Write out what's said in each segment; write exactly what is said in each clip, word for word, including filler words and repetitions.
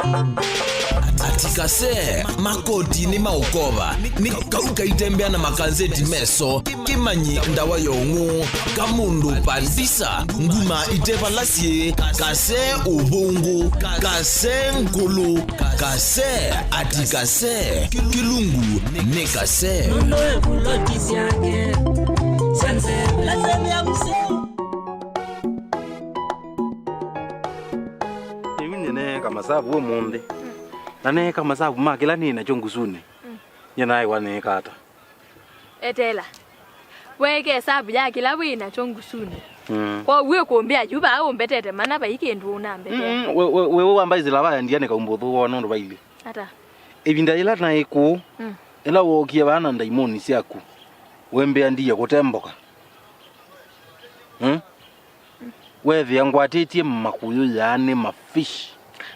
Ati kase, makoti nĩ maũkova, nĩ kau kaitembea na makanzeti meso, kĩmanyi ndawa ya ũng'ũ, kamũndũ pandisa, nguma ite vala syĩ, kase ũvũngũ, kase ngũlũ, kase, ati kase, kĩlungu nĩ kase. Nũndũ ĩvuloti syake syanzevela semya mũseo. Ĩu nyie neeka masavu ũmũnthĩ. Na neeka masavu ma kĩla nĩ nakyo ngusunĩ. Nyie naĩwa nĩĩka ata? Etela. Weeka ĩsavu ya kĩla wĩ nakyo ngusunĩ. Mm. Kwoou ĩkũmbĩa yu vaa ũmbetete mana vai kĩndũ ũnambetea. Mm, we, we, we, we wambaisila vaya ndianĩka ũmbũthũ wona ũndũ vailye. Ata? Ĩvinda yĩla naĩ kũu, mm, ĩla wookie vaa na ndaimoni syaku, wĩmbĩa ndiye kũtemboka. Hmm? Weethĩa ngwatĩtye makũyũ, yaani mafish.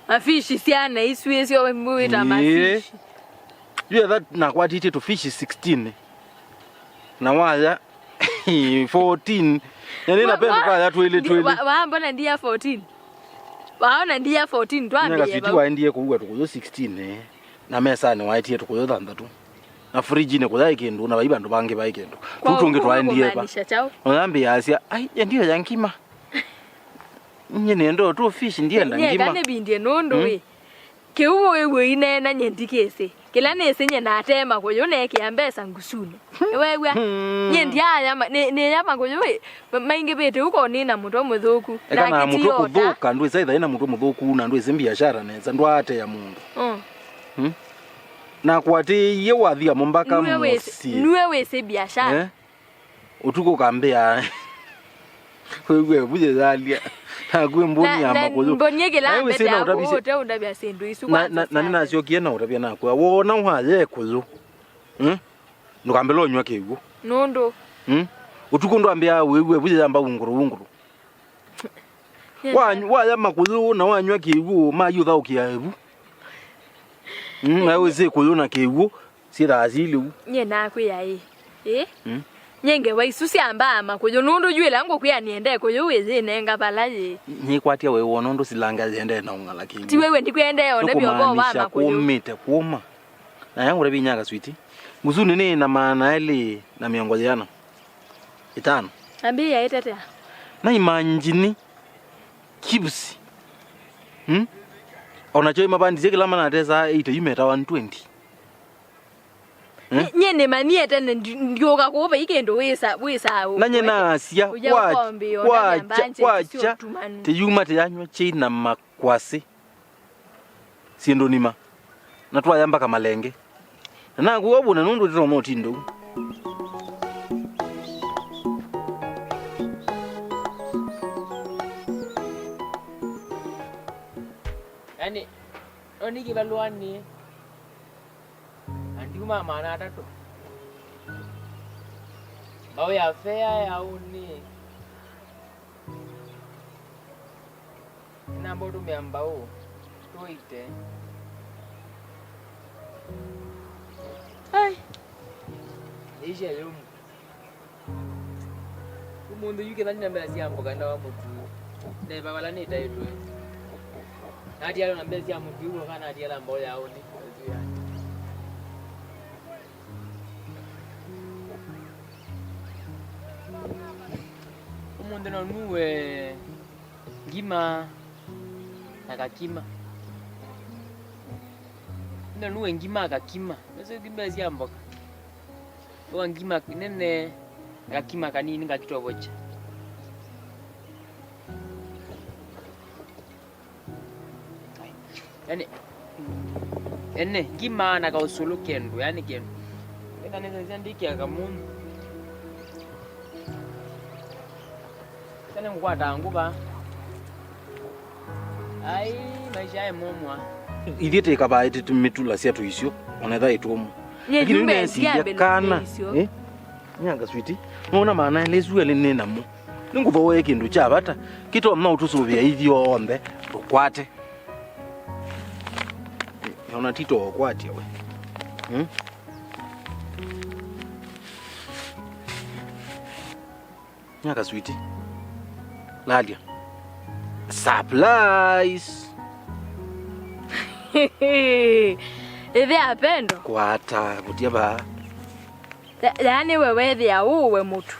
Mafish syana isu ĩsyo wĩta, ĩĩ, mafish. Yu etha nakwatĩtye tũfish sixteen. Na waya fourteen. Na nĩnapenda twaya twĩlĩ twĩlĩ. Wa, wa, mbona ndia fourteen? Waona ndia fourteen, nyaka twambĩĩe switi vau. Waendie kũua tũkũyũ sixteen, eh. Na mesanĩ waetie tũkũyũ thanthatũ. Na fridge-inĩ kũyaĩ kĩndũ, na vai vandũ vangĩ vaĩ kĩndũ. Tũu tũngĩ twaendie va? Kũmaanisha kyaũ? Ũyambĩa asya, "Ai, endio ya ngima." Nyie nĩenda tũ fish, ndienda ngima. Nĩvindie nũndũ, mm, ĩ, kĩu wĩw'ĩ ineena nyie ndikĩsĩ. Kĩla nĩsĩ nyie natee makũyũ neekĩa mbesa ngusunĩ. Nĩwew'a? Hmm. Nyie ndiaya ma-, nĩ, nĩya makũyũ ĩ, ma-, maingĩvĩte ũko nĩ na mũtwe mũthũku. Eka na mũtwe kũthũka, ndwĩsa ĩthaĩ na mũtwe mũthũku, na ndwĩsĩ mbiashara nesa, ndwaatea mũndũ. Mm. Hmm? Nakwatĩĩie wathi amo mbaka mũsyĩ. Nue wĩsĩ biashara. Eh? Ũtukũ kambĩa. Kwĩw'e vuyĩ yalya. Nakwĩ mbũni ya makũyũ. Mbũni ĩkĩla mbete yaku, ũte ũndavya syĩndũ isu kwanza. Na nĩnasyokie na ũtavya nakwĩa, wona waya ĩkũyũ. Hmm? Ndũkambĩla ũnyw'a kĩw'ũ. Nũndũ? Hmm? Ũtukũ ndwambĩaa wĩw'e vuyĩ yamba wungũrũ wungũrũ. Wa-, waya makũyũ na wanyw'a kĩw'ũ, mayũthaũkĩa ĩvu. Mm, na wĩsĩ kũyũ na kĩw'ũ syĩthaa syĩ lĩu. Nyie nakwĩa ĩ. Ĩ? Mm. Nyie ngewa isu syambaa makũyũ, nũndũ yu ĩla ngũkwĩa nĩendee kũyũ wĩyĩnenga vala yĩ. Nĩkwatya we wona ũndũ silanga yĩendee na ũng'ala kĩw'ũ. Ti wewe ndikwendee one vyovoo wa makũyũ. Nĩkũmaanisha kũmĩte kũma. Na yangũtavya inyaka switi. Ngusunĩ nĩ na maana elĩ na mĩongo yĩana. Ĩtano. Ambĩĩa ĩtetea. Na imanjini, chips. Hmm? Onakyo imapandisye kĩla manatesaa eighty yu metawa twenty. Hmm? Nye nĩmanyie tene ndi-, ndiũka kũu vai kĩndũ wĩsa, wĩsa. Na nye naasya, ũya kwa-, ũkombĩ, ona kwakya, mbanjeti kwakya, syotumanu. Tĩyuma tĩyanyw'a kyĩ na makwasĩ. Syĩndũ nima, na twaya mbaka malenge. Na naku wavuna nũndũ ũtĩtoma ũtindou. Yani, no nĩkĩvalũanĩ, na ndiuma maana atatũ. Mbaũ ya fea ya ũnĩ. Namba ũtũmĩa mbaũ tũite. Ai. Ĩisya yũmũ. Ũmũnthĩ yu kĩtha nĩ na mbesa sya mboka ndawa mũtu. Neva vala nĩtaĩtwe. Natialwa na mbesa sya mũtu ĩu, kana natiala mbaũ ya ũnĩ. Ũmũnthĩ no nue ngima na kakima. No nue ngima na kakima. Nĩsĩ ngima sya mboka. Ũa ngima nene, kakima kanini ngakĩtovocha. Yani, ene, ngima na kaũsũlũ kendũ, yani kendũ. Eka nĩsasya ndĩkĩa kamũnũ. Sene ngũkwata ngũva. Ai, maisha aĩ momwa. Ithyĩ tĩkavaa ĩtĩtũ mĩtula sya tũisyo, ona etha ĩtũmũ. Lakini nĩnesilya kana, eh? Nyanga switi, nona maana elĩ isu elĩ nĩ namo. Nĩngũvoye kĩndũ kya vata, kĩtonya ũtũsũvĩa ithyonthe, tũkwate. Ona tito ũkwatya we. Hmm? Nyaka switi. Lalia. Surprise! Ĩthĩa Pendo. Kwata, vutia vaa. Ya-, yaani we wethĩa ũũ we mũtu.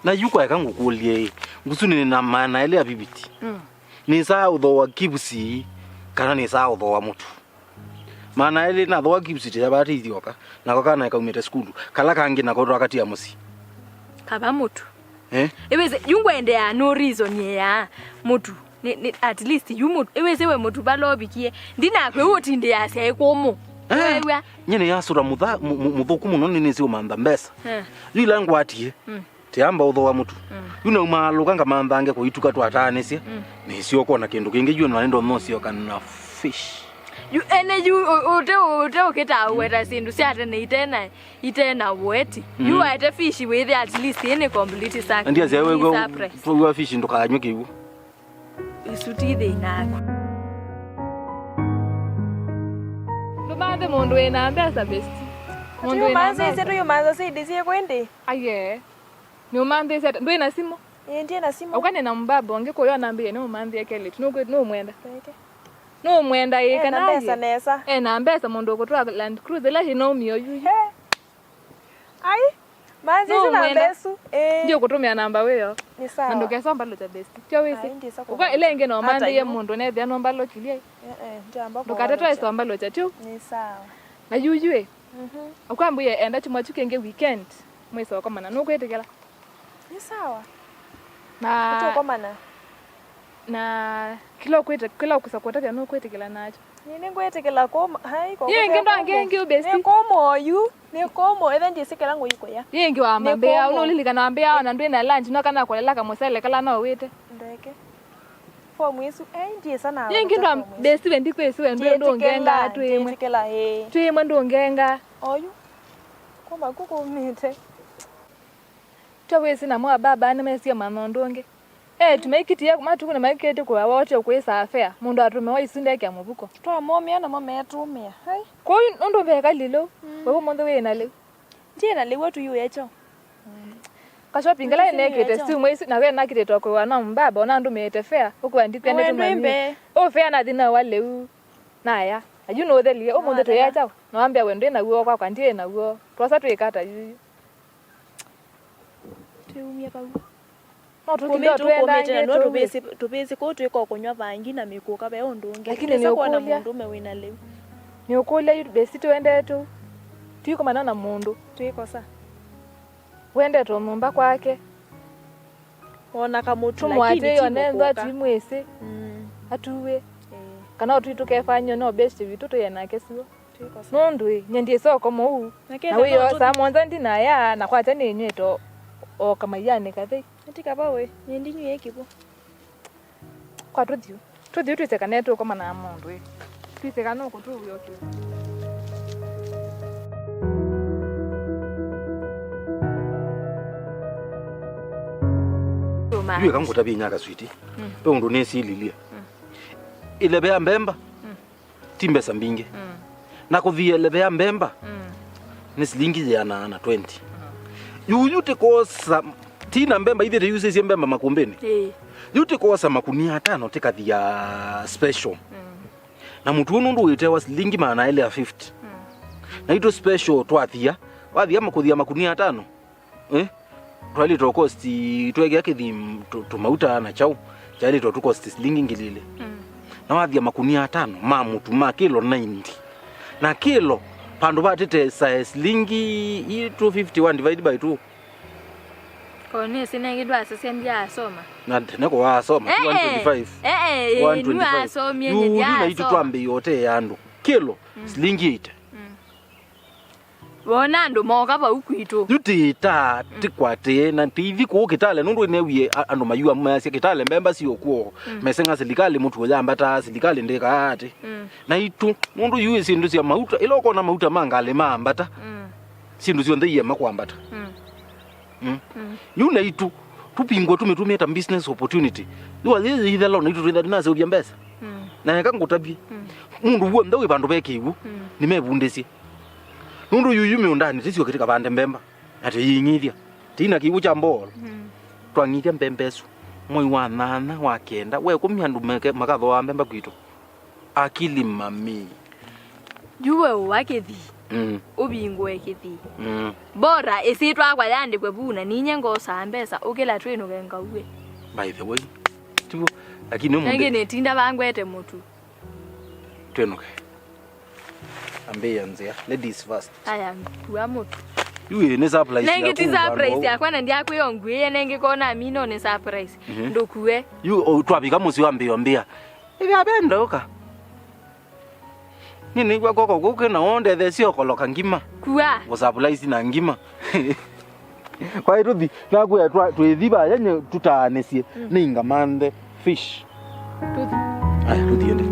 Na yu kwaeka ngũkũlye ĩ, ngusu nĩ na maana elĩ ya viviti. Mm. Nĩsaa ũthooa kivusi kana nĩsaa ũthooa mũtu? Maana elĩ nathooa kivusi tĩya vaa tĩithyoka, nako kana kaumĩte sukulu, kala kangĩ nako twakatia mũsyĩ. Kava mũtu. Eh? Ĩwĩsĩ, yu ngwendeaa no reason ĩyaa mũtu. Nĩ, nĩ, at least yu mũtu. Ĩwĩsĩ we mũtu vala ũvikie. Ndinakwĩ ũtindĩasya ĩkũmũ. Eh, wew'a? Nyie nĩyasũta mũtha-, mũ-, mũ-, mũthũku mũno nĩnĩsĩ ũmantha mbesa. Eh. Yu ila ngwatie. Mm. Tĩamba ũthooa mũtu. Mm. Yu naumaalũka ngamanthange kũituka twataanĩsye. Mm. Nĩsyo ũkona kĩndũ kĩngĩ yu na nĩndo nosyoka na fish. Yu ene yu ũ-, ũte, ũte ũkĩtaa ũweta syĩndũ sya tene itena, itena ũeti. Mm. Yu waete fish wĩthe at least ĩnĩ complete sack. Ndia sya wewe surprise. Wewe fish ndũkanywe kĩw'ũ. Isu ti thĩna aku. Ndũmanthe mũndũ wĩ na mbesa besti. Mũndũ wĩ na mbesa. Tuyumanzĩsye, tuyumanza sidi sie kwĩndĩ. Aye. Nĩũmanthĩsye ata? Ndwĩ na simũ? Ĩĩ, ndĩ na simũ. Ũkane na mbaba ũngĩ kũya ũnambĩie nĩũmanthĩe kelĩtu. Nũkwĩ-, nũũmwenda? Ndeke. Nũũmwenda ĩ, ena kana mbesa aye? Nesa. Ena mbesa mũndũ ũkũtwaa Land Cruiser ĩla ĩnaumia ũyu. He. Ai, manzi sina nũũmwenda? Mbesu. Ĩĩ. Ndiũkũtũmĩa namba wĩyo. Nĩ sawa. Na ndũkesa mbalũkya besti. Tyo wĩsĩ. Ai, ndisa. Ũka ĩla ĩngĩ no manthĩie mũndũ nethĩa no mbalũkilye. Eh, eh, ndiamba. Ndũkatatwa mbalũkya tyo. Nĩ sawa. Na yuyu ĩ. Mhm. Akwambie enda chumwa chu kĩngĩ weekend, mwĩsa ũkomana. Nũkwĩtĩkĩla? Nĩ sawa. Na tũkomana. Na kĩla ũkwĩte-, kĩla ũkwĩsa kũtavya nũkwĩtĩkĩla nakyo? Nĩ, nĩngwĩtĩkĩla kũma-, hai, ko. Yĩ ĩngĩ ndwange ĩngĩ ũbesi. Nĩ kũmũ oyu, nĩ kũmũ, ethe ndiĩsĩ kĩla ngũikũya. Yĩ ĩngĩ wamba mbĩa, ũnũlilikana wambĩa ona ndwĩ na lunch, no kana kũlela kamũsele kala no wĩte. Ndeke. Fomu ĩsu, ei, ndiĩsa na. Yĩngĩ ndwa besti we ndikwĩsĩ we ndwĩ ndũngenga twĩmwe. Ndiĩtĩkĩla, ĩĩ. Twĩmwe ndũngenga. Oyu. Kuma ku kumĩte. Twa wĩsĩ namo ababa nĩmesie mwana ũndũ ũngĩ. Eh, tũmaikitie matuku na maikĩte kũawa ote kwĩsa afea. Mũndũ atũmĩwa isu ndekĩa mũvuko. Twamomĩa namo metũmĩa. Hai. Kwoou ũndũ veka lilo, mm, wewe mũndũ wĩ na lĩu. Ndiĩ na lĩu atu yu echo. Kashopping kala nĩkĩte simu ĩsu, na we nakĩtĩtwe kũĩwa na mbaba, ona ndũmĩĩte fare, ũkwĩa ndithĩa nĩtũmanyie. Ũ fare nathi nawa lĩu. Naya. Ayu nũthelie, ũmũnthĩ tũya kyaũ? Na wambĩa we ndwĩ naw'o kwakwa, ndiĩ naw'o. Twosa twĩka ata yuyu? Twĩumya vau. No tũkĩlwa tũendangĩte no tũvĩsĩ, tũvĩsĩ kũu twĩka o kũnywa vangi na mĩkũka ve ũndũ ũngĩ. Lakini nĩũkũlya mũndũme wĩna lĩu. Nĩũkũlya yu besi tũendete ũu. Tũikomana na mũndũ. Twĩkosa. Wendete o nyũmba kwake. Ona kamũtu lakini tũmũatĩĩe ti one nthwa mũkũka. Timwĩsĩ. Mm. Atuw'e. Eh. Kana ũtwi tũkefanywa no besti witũ tũye nake siwo. Nũndũ ĩ, nyie ndiĩsa ũkoma ũu. Na wĩoo saa mũonza ndinaya, na kwakya nĩnyw'ĩte o, o kamaianĩ kathei. Ati kava we, nyie ndinyw'ĩe kĩw'ũ. Kwa tũthiũ. Tũthiũ twĩse kana tũkoma na mũndũ ĩ. Twĩse kana ũkũtũwĩa ũkĩ. Yu eka ngũtavye inyaka switi. Mm. Ve ũndũ nĩsililye. Mm. Ĩleve ya mbemba. Mm. Ti mbesa mbingĩ. Mm. Na kũthia ĩleve ya mbemba, mm, nĩ silingi yĩana na twenty. Mm. Yuyu tĩkwosa, ti na mbemba, ithyĩ tĩyusĩsye mbemba makũmbĩnĩ. Ĩĩ. Yu tĩkwosa makunia atano tĩkathia special. Mm. Na mũtu ũũ nũndũ wĩtewa silingi maana elĩ ya fifty. Mm. Na itũ special twathia, wathia makũthia makunia atano. Eh? Twaĩlĩtwe ũkosti, twekĩa kĩthim-, tũ-, tũmauta na kyaũ, kyaĩlĩtwe tũkosti silingi ngili ilĩ. Mm. Na wathia makunia atano ma mũtu ma kĩlo ninety. Na kĩlo, vandũ vatĩte size silingi i two fifty, one divide by two. Ko nĩsĩ nengĩ ndwasasya ndyasoma. Na tene kũwasoma, eh, one twenty-five. Eh, eh, eh, one twenty-five. Nĩwasomie. Yu, yu na itũ ndyasoma. Twambĩĩe ũtee andũ. Kĩlo, mm, silingi eighty. Mm. Wona andũ mooka vau kwitũ. Yu tĩĩtaa, mm, tĩkwatĩe, na tĩithi kũu Kitale, nũndũ nĩneewie a-, andũ mayua measya Kitale, mbemba siũkw'o. Mm. Meseng'a silikalĩ mũtu ũyambata, silikalĩ ndĩkaa atĩ. Mm. Na itũ, nũndũ yu syĩndũ sya mauta, ĩla ũkona mauta ma ngalĩ maambata, mm, syĩndũ syonthe iema kwambata. Mm. Mm. Mm. Yu naitũ, tũvingũa tũmĩtũmĩe ta business opportunity. Yu ayĩ yĩithela naitũ twĩtha ndinaseũvya mbesa. Mm. Na eka ngũtavye. Mm. Mũndũ w'onthe wĩ vandũ ve kĩw'ũ, mm, nĩmevundĩsye. Nũndũ yuyu mĩũndanĩ, tĩsyoke tĩkavande mbemba. Atĩ yĩing'ithya. Tĩina kĩw'ũ kya mboolo. Mm. Twang'ithya mbemba ĩsu. Mwei wa nyanya, wa kenda, wa ĩkũmi andũ meke-, makathooa mbemba kwitũ. Akili mami. Yu we ũa kĩthii. Mm. Ũvingũe kĩthii. Mm. Bora ĩsyĩtwa yakwa yandĩkwe vu na ninyie ngosaa mbesa ũkĩla twĩnũke ngauwe. By the way, tivo, lakini ũmũnthĩ nĩtinda vangwete mũtu. Twĩnũke. Ambĩĩa nzĩa. Ladies first. Aya, kua mũtu. Yu ĩ, nĩ surprise nengĩ ti yaku, surprise wangu. Yakwa, na ndyakwĩa ũnguĩe nengĩ kona amino nĩ surprise. Mhm. Ndũkue. Yu, o, twavika mũsyĩ wa mbĩo mbĩa. Ĩvya venda ũka. Nĩ nĩw'a kw'oko kũu kwĩ na wondetheesye ũkoloka ngima. Kua. Ngũsapulaisi na ngima. Kwaĩ tũthi, nakwĩa twa-, twĩthi vaya nye tũtaanĩsye, mm, nĩingamanthe fish. Tũthi. Aya, tũthiende.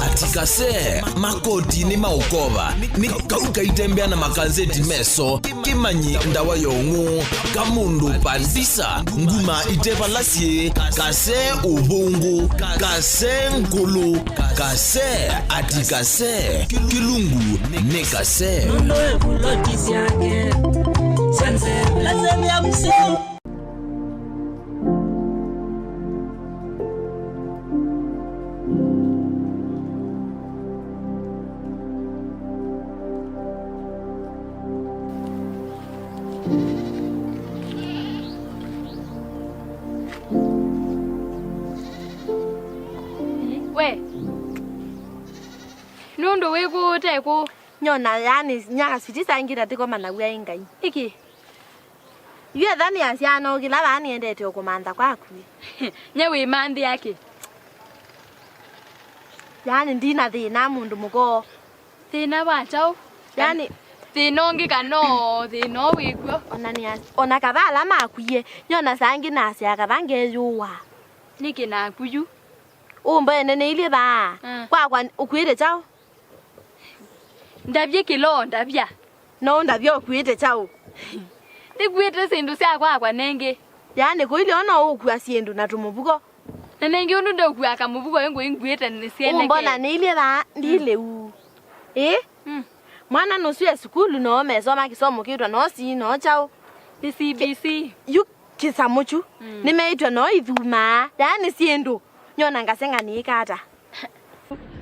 Atikase, makoti nĩ maũkova, nĩ kau kaitembea na makanzeti meso, kĩmanyi ndawa ya ũng'ũ, kamũndũ pandisa, nguma itevala syĩ, kase ũvũngũ, kase ngũlũ, kase atikase, kĩlungu nĩ kase. Nũndũ wĩ vuloti syake, sya nzevula sya mĩamsyo. We. Nũndũ wĩ kũũ ũte kũũ? Nyona, yani, nyaka switi sangi tatiko manawia ĩ Ngai. Nĩkĩ? Yu etha nĩ asiana ũkĩla vaa nĩendete ũkũmantha kwaku. Nye wĩmanthĩa kĩ? Yani, ndina thĩna mũndũ mũko. Thĩna wa kyaũ? Yani, thĩna ũngĩ kana o thĩna ũũ wĩkw'o? Ona nĩ as-, ona kava ala makwie, nyona sangi nasya kava ngeyũwa. Nĩkĩ naku yu? Ũmboene nĩilye vaa. Mm. Kwakwa ũkwĩte kyaũ? Ndavye kĩloo, ndavya. No ũndavye ũkuĩte kyaũ? Ndikuĩte syĩndũ sya kwakwa nengĩ. Yani kũilye ona ũkua syĩndũ na tũmũvuko. Na nengĩ ũndũ ndeũkua kamũvuko ĩ ngũi nguĩte nĩ syeneke. Ũmbona nĩilye vaa, ndilĩu. Ĩ? Mm. Mwana nũsu e sukulu no mesoma kĩsomo kĩtwa no si no kyaũ? Nĩ C B C. Yu kĩsamũ kyu. Mm. Nĩmeĩtwe no ithumaa. Yani syĩndũ. Nyona ngaseng'a nĩĩka ata?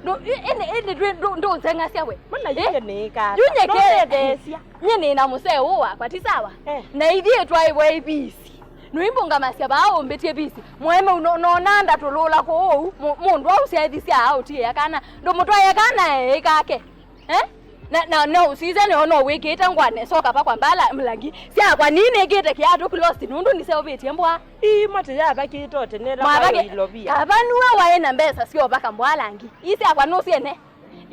Ndũ-, ĩ-, ĩndĩ, ĩndĩ ndwĩ-, ndũ-, ndũnzeng'asya we. Mana yu nye nĩĩka ata? Yu nyeke-, Ndũndetheesya. Nye nĩ na mũsee ũũ wakwa, ti sawa? Eh. Na ithyĩ twaĩwe ivisi. Nũimbũngamasya vaa ũmbĩtye visi. Mwaĩme no-, nona ndatũlũla kũũ, mũ-, mũndũ aũsyaithisya aũtiĩa kana. Ndũmũtwaĩe kana eĩ kake. Eh? Na, na, na ũsisya nĩyo no wĩkĩĩte ngũa nesa ũkava kwa mbala mlangi. Syakwa nĩnĩkĩte kĩatũ closed nũndũ nĩseũvĩtye mbũa. Ii, mate yavakĩte ũtenela Mwavake, kwa ilovia. Kava nue waĩ na mbesa syovaka mbũa langi. Ii syakwa nũsyene.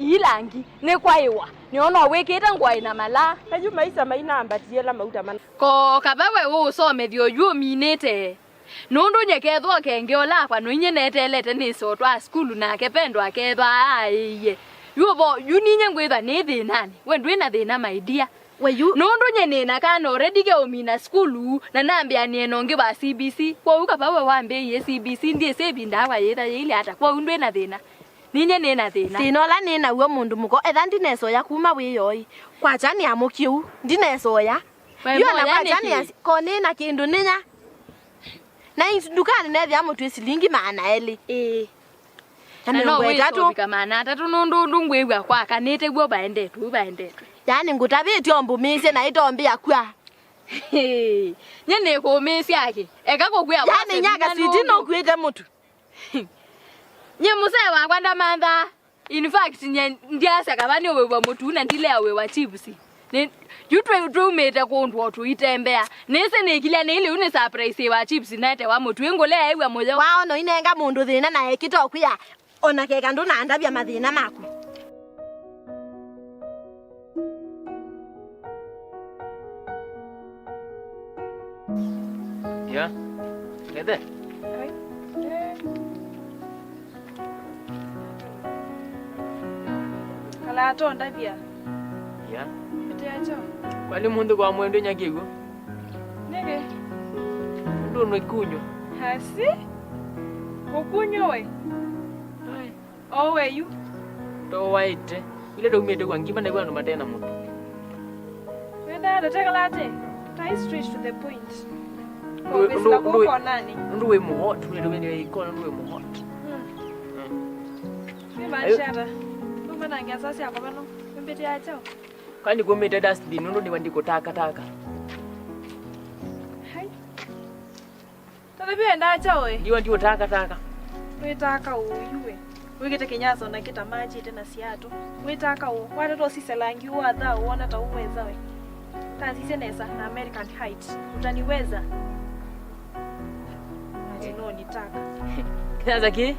Ii langi. Nĩ kwaĩwa. Nĩyo no wĩkĩĩte ngũa ĩna malaa. Na yu maisa mainambatie la mauta mana. Ko kava we ũũsomethya ũyu ũminĩte. Nũndũ nye kethwa ũkenge ũla akwa no inye neteelete nĩse ũtwaa sukulu nake Pendo akethwa aaĩie. Yu vo, yu ninye ngwĩthwa nĩ thĩnanĩ. We ndwĩ na thĩna, my dear. We yu. Nũndũ nye nĩ na kana already ke ũmina sukulu na nambĩanĩe na ũngĩ wa C B C. Kwoou kava we wambĩĩie C B C ndyĩsĩ ĩvinda akwa yĩtha yĩilye ata. Kwoou ndwĩ na thĩna. Ninye nĩ na thĩna. Thĩna ũla nĩ naw'o mũndũ mũko, etha ndinesoya kuma wĩoi. Kwakya nĩ amũkĩu, ndinesoya. We Yu ona mboya kwakya nĩkĩ? Nĩ asi-, ko nĩ na kĩndũ nĩnya. Na ins-, ndukanĩ nethĩa mũtwĩ silingi maana elĩ. Ĩĩ. Na Na no mĩongo ĩtatũ. Wĩsũvika maana atatũ nũndũ ũndũ ngwĩw'a kwakanĩte w'o vaendetwe, vaendetwe. Yaani ngũtavĩtye o mbũmĩĩsye na ĩtombĩa kwa. Nye nĩkũũmĩĩsya kĩ? Eka kũkwĩa Yaani wase nyaka nginya switi nũndũ. Nũkuĩte mũtu. Nye mũsee wakwa ndamanthaa. In fact, nye ndyasya kava nĩũwĩw'a mũtu na ndilea wĩwa chips. Nĩ, yu twĩ-, twaumĩte kũndũ o tũitembea. Nĩsĩ nĩkilya nĩ lĩu nĩ surprise ĩwa chips naetewa mũtu ĩngũlea ĩw'a mũyo. Waona inenga mũndũ thĩna na ekĩta ũkwĩa, ona keka ndũnandavya mathĩna maku. Ya. Ethe. Ai. Kalatonda vya. Ya. Ete acho. Kwani mũndũ kwa mwendũ nyakĩw'o? Nĩkĩ? Ndũ nũikunywa. Hasi? Ũkunywa we? Ai. O we yu. Tũwaĩte. Ile tũumĩte kwa ngima nĩw'o andũ matena mũtu. Wenda tetekela ate? Tai straight to the point. Ndũ-, Kwa kwĩsĩla ndũ-, kũu ndũ-, konani. Ndũ wĩ mũhot, wĩ ndũ wĩ iko, ndũ wĩ mũhot. Mm. Mm. Nĩ maanisha ata? Ndũmana ngesa sya kũvano. Mbĩtĩ ya chao. Kwani kumĩte dustbin, ndũ nĩwa ndikũtaka taka. Hai. Tata pia enda chao we. Ndiwa ndiũtaka taka. Wĩtaka ũyu we. Wĩkĩte kĩnyasa na kĩta machĩte na siatũ. Wĩtaka ũ. Watata ũsisya langi ũũ atha ũwona ta ũweza we. Tasisye nesa na American height. Utaniweza. Ati no nitaka. Kĩnyasa kĩ?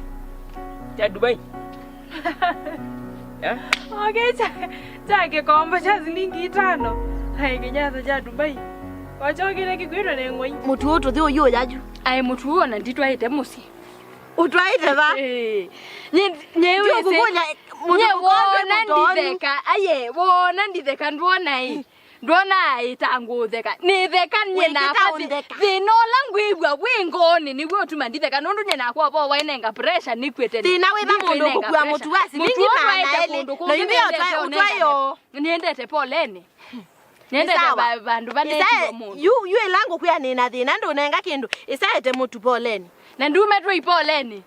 Kya Dubai. Ya? Okay, kya, kya kĩkombo kya silingi itano. Ai, kĩnyasa kya Dubai. Wachokire kĩkwĩtwe nĩ ng'oi. Mũtu ũyũ tũthi ũyu ũyayu. Ai, mũtu ũyũ ona nditwaĩte mũsyĩ. Ũtwaĩte va? Eh, nye, nye Ndio wĩsĩ, kũkũlya, mũndũ nye mũkonde wona mũtonyu. Nditheka, aye, wona nditheka ndwona ĩ. Ndwona ĩta ngũtheka. Nĩtheka nye Wĩkĩta nakwa thĩ-, ũntheka. Thĩna ũla ngwĩw'a wĩ ngoonĩ nĩw'o ũtuma nditheka, nũndũ nye nakwa ũvoo wainenga pressure nĩkw'ĩte. Thĩna wĩva mũndũ kũkua mũtu wa silingi maana elĩ, na yu nĩ ũtwaĩo. Nĩendete poleni. Nĩendete va-, vandũ vanetiwe mũndũ. Yu, yu ĩla ngũkwĩa nĩ na thĩna, ndũnenga kĩndũ. Ĩsaete mũtu poleni. Na ndume tũi poleni.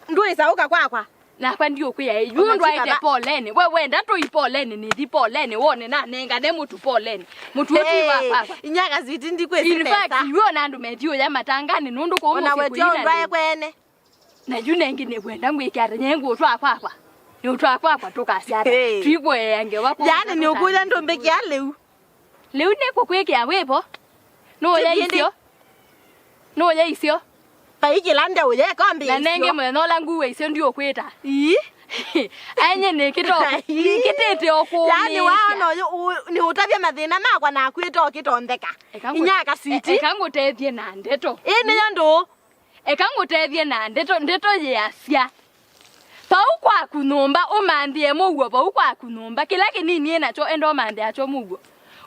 Ndwĩsa ũka kwakwa. Nakwa ndiũkwĩa, yu ndwaĩte poleni. We wenda tũi poleni, nĩthi poleni, wone nanengane mũtu poleni. Mũtu ũti wa kwakwa. Inyaka switi ndikwĩsĩ. In fact, yu ona andũ metiũya matanganĩ nũndũ kũu mũsyĩ kũina ndwae kwene. Na yu nengĩ nĩwenda ngwĩke ata, nye ngũtwaa kwakwa. Nĩ ũtwa kwakwa tũkasya ata? Hey. Twikũea ngewa kwa. Yaani nĩ ũkũlya ndũmbĩkĩa lĩu. Lĩu nĩ kũkwĩkĩa wĩvo? Nũũya isyo? Nũũya isyo? Vai kĩla ndeũya ĩkombi. Na nenge mũthenya ũla nguwa isyo ndiũkwĩta. Ii. Aenye nĩkĩto. Nĩkĩtĩte o kũũmĩĩsya. Yaani waona ũyũ, ũ-, nĩ ũtavya mathĩna makwa na kwĩta ũkĩtontheka. Eka ngũ-, inyaka switi. E-, eka ngũtethye na ndeto. Ĩ nĩyo ndũ. Eka ngũtethye na ndeto, ndeto yĩasya. Vau kwaku nyũmba, ũmanthĩe mũuo vau kwaku nyũmba. Kĩla kĩnini ĩ nakyo, enda ũmanthĩa kyo mũuo.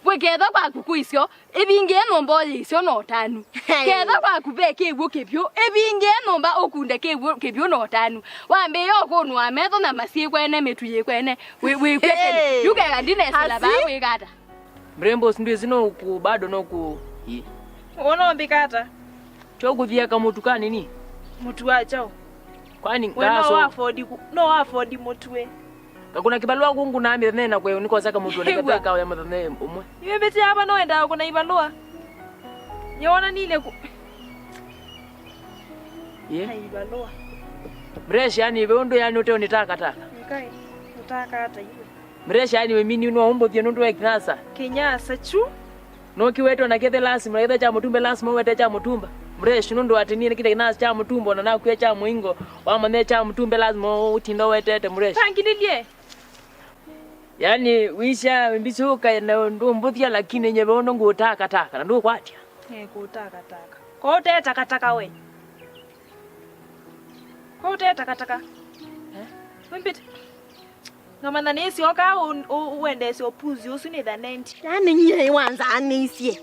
Kwĩ ketha kwaku kwĩ isyo, ĩvingĩe nyũmba ũye isyo na ũtanu. Hey. Ketha kwaku ve kĩw'ũ kĩvyũ, ĩvingĩe nyũmba ũkunde kĩw'ũ kĩvyũ na ũtanu. Wambĩĩa ũkũnũa metho na masyĩ kwene, mĩtu yĩ kwene, wĩ-, wĩkw'e tene. Hey. Yu keka ndinesĩla vaa wĩka ata? Mrembo, si ndio zino huku bado na huku. Ĩ. Wona ũmbĩka ata? Tyo kũthia kamũtu kanini. Mũtu wa kyaũ? Kwani we no ngaso wa afford ku-, no wa afford mũtu we? Kakuna kibalua kungu na mĩthenya na kwe nikosa kamũtu na Ĩw'a. Ketheka ya mũthenya ũmwe. Iwe mbete hapa no enda kuna ibalua. Nyona nile ku-, Ye? Na ibalua. Mresh, yani, we ũndũ yani ũteo nĩ takataka. Ngai, ũtakata iwe. Mresh, yani, we mini no ũmbũthie nũndũ wa kĩnyasa. Kĩnyasa chu? No kiwetwe na kethe lazima, kethe kya mũtumbe lazima wete kya mũtumba. Mresh, nũndũ atĩ niĩ nĩkĩte kĩnyasa kya mũtumba, ona nakwĩa kya mũingo, wamanya kya mũtumbe lazima ũtinda wetete, Mresh. Tangililye. Yani, wisha mbisuka na ndũmbũthia, lakini nye we ũndũ ngũtakataka, na ndũkwatya. Eh, kũtakataka. Kwa ũte takataka we. Kwa ũte takataka. Eh? Wimbite. Ngamanya nĩsyoka u-, u-, uendesya ũpuzi ũsu nĩ thanendi. Yani nyie wanzaanĩisye.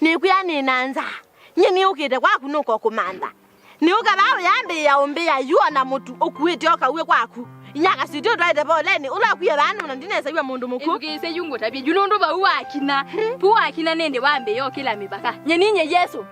Nĩkwĩa nĩ na nzaa. Nyie nĩũkĩte kwaku nũka kũmantha. Nĩũka vaa ũyambĩĩa ũmbĩa yu ona mũtu ũkuĩte ũkaw'e kwaku. Inyaka switi ũtwaĩte poleni, ũla ũkwie vaa nũna ndinesaw'a mũndũ mũkw'ũ. Ĩthukĩĩsye yu ngũtavye yu nũndũ vau wakina. Hmm? Vu wakina nĩndĩ wambĩĩa ũkĩla mĩvaka. Nye ninye Yesũ.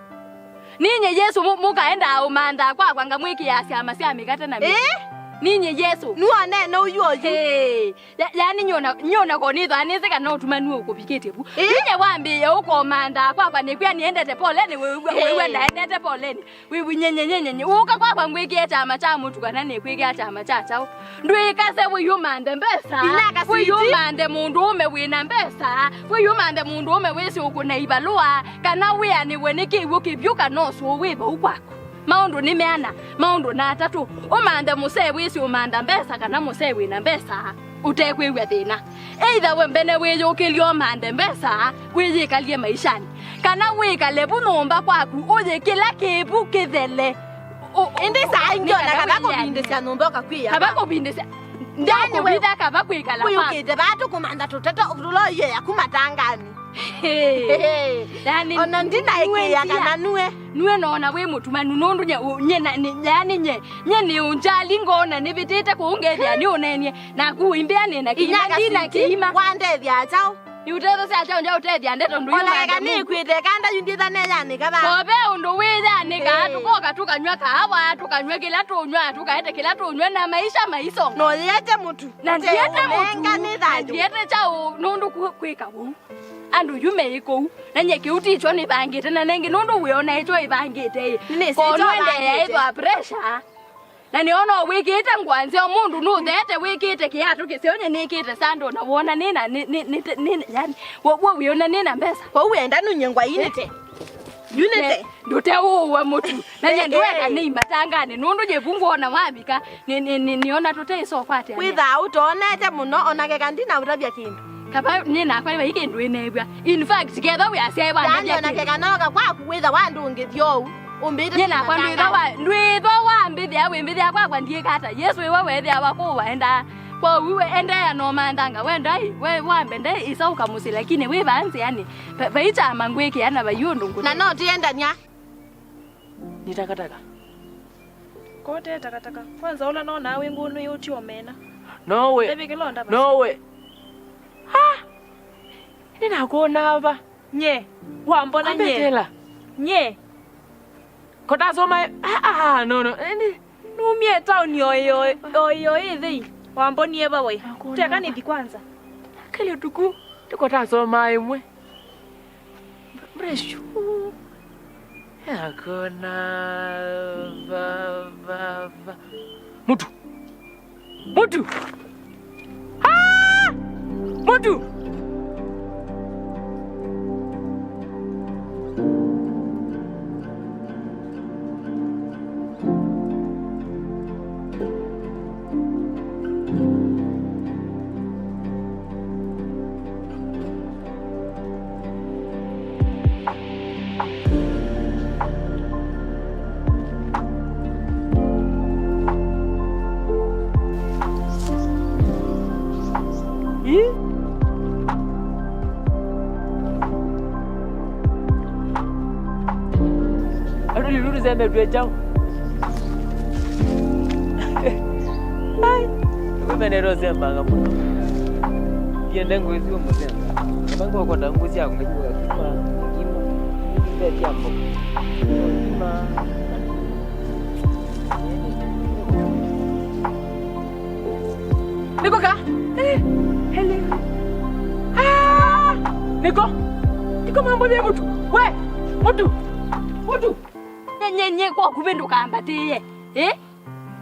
Ninye Yesũ mu-, mũkaendaa ũmanthaa kwakwa ngamwĩkĩaa syama sya mĩkate na mĩtu. Ĩĩ? Ninye Yesũ. Nũonene ũyu oyu. Hey. Ya-, yaani nyona, nyona ko nĩthwa nĩsĩ kana ũtuma nue ũkũvikĩtye vu. Ĩĩ? Ninye wambĩĩa ũkomanthaa kwakwa nĩkwĩa nĩendete poleni, wĩw'a, wĩw'a ndaendete poleni. Wĩw'ĩ nyenyenyenyenye. Ũka kwakwa ngwĩkĩe kyama kya mũtu kana nĩkwĩkĩa kyama kya kyaũ? Ndwĩkase wĩyũmanthe mbesa. Inyaka switi. Wĩyũmanthe mũndũũme wĩna mbesa. Wĩyũmanthe mũndũũme wĩsĩ ũkũna ivalũa. Kana wĩanĩwe nĩ kĩw'ũ kĩvyũ kana ũsũũ wĩ vau kwaku. Maũndũ nĩ meana, maũndũ na atatũ. Ũmanthe mũsee wĩsĩ ũmantha mbesa kana mũsee wĩna mbesa. Ũtekwĩw'a thĩna. Either we mbene wĩyũkĩlye ũmanthe mbesa, wĩyĩkalye maishanĩ. Kana wĩkale vu nyũmba kwaku, ũyĩ kĩla kĩvu kĩthele. Ũ-, ĩndĩ saa ingĩ ona kava kũvindĩsya nyũmba ũkakwĩa. Kava kũvindĩsya. Ndakũvitha kava kwĩkala kwaku. Wĩũkĩte vaa tũkũmantha tũteto tũloie yaku matangani. Hey. Hey. Yani, ona ndinaĩkĩĩa kana nue. Nue noona wĩ mũtumanu nũndũ nye, u-, nye na, ni, yani nye, nye nĩ ũnjali ngona nĩvĩtĩte kũngethĩa nĩ ũnenie. Naku imbĩa nĩ na kĩima, ndina kĩima. Wandethya kyaũ? Nĩ ũtethasya kyaũ nja ũtethya ndeto ndũyũmanthe. Ona eka nĩkwĩte kanda yu nditha neyanĩka vaa. Kove ũndũ wĩyanĩka, hey, tũkoka tũkanywa kaawa, tũkanywa kĩla tũnywa, tũkaete kĩla tũnywa na maisha maisonga. No yete mũtu. Na ndiete mũtu. Ũteũnenga nĩ thayũ. Na ndiete kyaũ nũndũ ku-, kwĩka ũu. Andũ yu meĩ kũu. Na nye kĩu tikyo nĩvangĩte, na nengĩ nũndũ wĩona ĩkyo ĩvangĩte ĩ. Nĩsĩ kyo ĩvangĩte. Konwendeea ĩthwa pressure. Na nĩona wĩkĩĩte ngũa nzeo, mũndũ nũtheete wĩkĩĩte kĩatũ kĩseo, nye nĩkĩĩte sando, na wona nĩ na, nĩ, nĩ, nĩ, nĩ, yani, w'o, w'o wĩona nĩ na mbesa. Kwa wenda nunye ngwa inĩte. Unity. Ndũteũũwa mũtu. Na nye ndweka nĩ imatanganĩ, nũndũ nye vu ngwona wavika, nĩ, nĩ, nĩ, nĩona tũteĩsokwatya. Wĩthaa ũtoonete mũno, ona keka ndina ũtavya kĩndũ. Kava nye nakwa vai kĩndũ ĩneew'a. In fact, ketha wĩasyae wandavya kĩndũ. Yani ona keka noka kwaku wĩtha wandũngĩthya ũu, ũmbĩte. Nye nakwa ndwĩtha wa, ndwĩtha wambĩthĩa, wĩmbĩthĩa kwakwa ndiĩka ata. Yesu ĩwe weethĩawa kũũ waendaa. Kwoou we endeea na ũmanthanga, wenda ĩ, we wambe nde ĩsa ũkamũsĩ, lakini wĩ vaa nzĩanĩ, va-, vai kyama ngwĩkĩa na vai ũndũ ngũte. Na no tiendania. Nĩ takataka. Kote takataka. Kwanza ũla nonaa wĩ ngũnũ ĩ ũtio mena. No we. Ndavĩkĩla ndava. No we. Ha! Nĩnakwonaa va? Nye. Wambona nye. Ambetela. Nye. Kotasoma, ah, ah, no, no. Eni. Numie taoni o ĩyo, o ĩyo ĩthei. Wambonie va we? Teka nĩthi kwanza. Kali ũtukũ, tũkotasomaa ĩmwe. Mreshu. Akona va, va, va. Mũtu. Mũtu! Ah! Mũtu! Ĩ? Andũ lĩu tũsembe twĩ kyaũ? Ai, wĩmenete ũsembanga mũno. Ndiende ngwĩsĩ ũmũsemba. Kama ngwakota ngũ sya kũmĩkua kima, kima, kima kya mboka. Kima. Nĩko ka? Eh, hello. Ah! Nĩko? Nĩko mambo nĩ mũtu. We, mũtu. Mũtu. Nye, nye, nye, kwa kuvĩ ndũkambatĩĩe. Eh?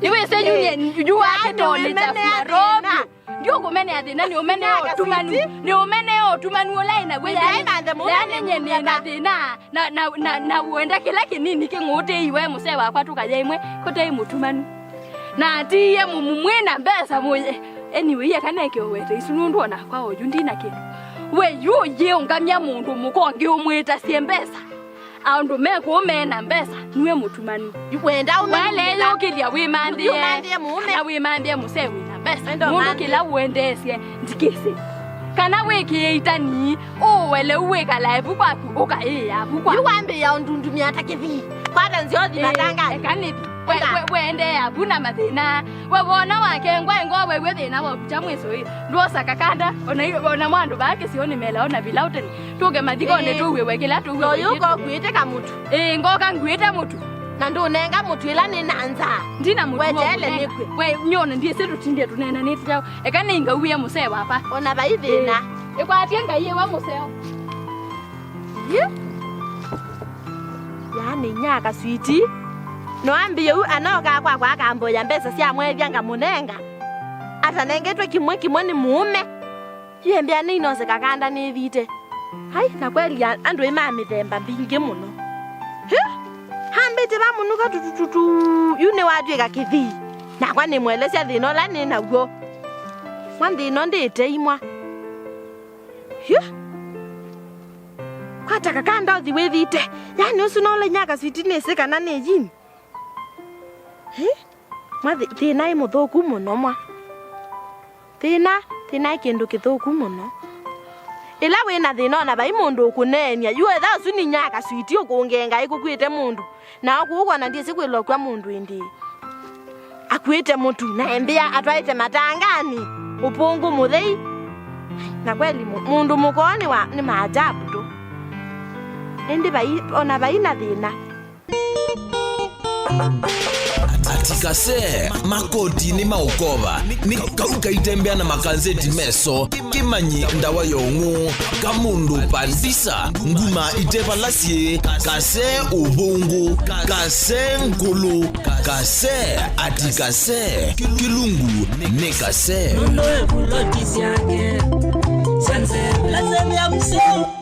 Nĩwĩsĩ yu nye, yu wa kĩtole kya Nairobi. Ndiũkũmenea thĩna, nĩ ũmenea ũtumanu. Nĩ ũmenea ũtumanu ũla ĩnaw'o. Yaani, yaani nye nĩ na thĩna. Na, na, na, na wenda kĩla kĩnini kĩng'ũtĩiwe mũsee wakwa tũkaya ĩmwe, kũtei mũtumanu. Na atiie mũmu mwĩ na mbesa mũye. Anyway, eka neke ũwete isu nũndũ onakwa oyu ndina kĩndũ. We yu ũyĩũngamya mũndũ mũka ũngĩ ũmwĩtasye mbesa. Andũ me kũũ me na mbesa, nue mũtumanu. Wenda ũmanyĩla. Waleyũkĩlya wĩmanthĩe. Ũmanyĩla mũũme. Na wĩmanthĩe mũsee wĩ na mbesa. Wenda mũndũ ũmanyĩla. Kĩla ũendeesye, ndikĩsĩ. Kana wĩkĩe itanii, ũwele wĩkalae vu kwaku, ũkaĩĩa vu kwaku. Yu wambĩĩa ũndundumya ta kĩthii. Kwata nzĩa ũthi matanganĩ. Eka nĩthi. We, we, weendeea vu na mathĩna. We wona wakengwa ngo wew'e thĩna wa vucha mwĩsũĩ. Ndwosa kakanda, ona i-, ona mwa andũ vaa kĩsionĩ mela ona vilau tene. Tũke mathikonĩ tũw'ĩwe kĩla tũw'ĩwe. Ũyũ ũkokuĩte kamũtu. Ĩĩ, ngoka nguĩte mũtu. Na ndũnenga mũtu ĩla nĩ na nzaa. Ndina mũtu wa kũnenga. Wetele nĩkw'e. We, nyona ndiĩsĩ tũtindie tũneenanĩte kyaũ. Eka nĩingauie mũsee wakwa. Ona vai thĩna. Ĩĩ. Ĩkwatye Ngai ĩwe mũseo. Ĩ? Yaani inyia kaswiti. No ambĩe ũu anokaa kwakwa akamboya mbesa sya mwethya ngamũnenga. Atanengetwe kĩmwe kĩmwe nĩ mũũme. Yu embĩa nĩinose kakanda nĩthite. Ai, na kweli a-, andũ ĩ ma mĩthemba mbingĩ mũno. Hĩ? Ambĩte vamũnuka tutututu, yu nĩwatw'ĩka kĩthii. Nakwa nĩmũelesya thĩna ũla nĩ naw'o. Mwa nthĩna ndĩte imwa. Hĩ? Kwata kakanda ũthi wĩthite. Yaani ũsu no ũla inyia kaswiti nĩsĩ kana nĩ yini? Hĩ? Mwa thĩ-, thĩna ĩ mũthũku mũno mwa. Thĩna, thĩna ĩ kĩndũ kĩthũku mũno. Ĩla wĩ na thĩna ona vai mũndũ ũkũneenia, yu etha ũsu nĩ inyia kaswiti ũkũngenga ĩkũkwĩte mũndũ, na ũkũũkwa na ndyĩsĩ kwĩlokw'a mũndũ ĩndĩ. Akuĩte mũtu, na embĩa atwaĩte matanganĩ, ũpũngũ mũthei. Na kweli mũ-, mũndũ mũkoo nĩ wa, nĩ maajabu tu. Ĩndĩ vai, ona vai na thĩna. Ati kasee, makotinĩ ma ũkova, nĩ kau kaitembea na makanzeti meso, kĩmanyi ndawa ya ũng'ũ, kamũndũ pandisa, nguma ite vala syĩ, kasee ũvũngũ, kasee ngũlũ, kasee ati kasee, kĩlungu nĩ kasee. Nũndũ ĩvuloti syake sya nzeve. Lazemia mseo.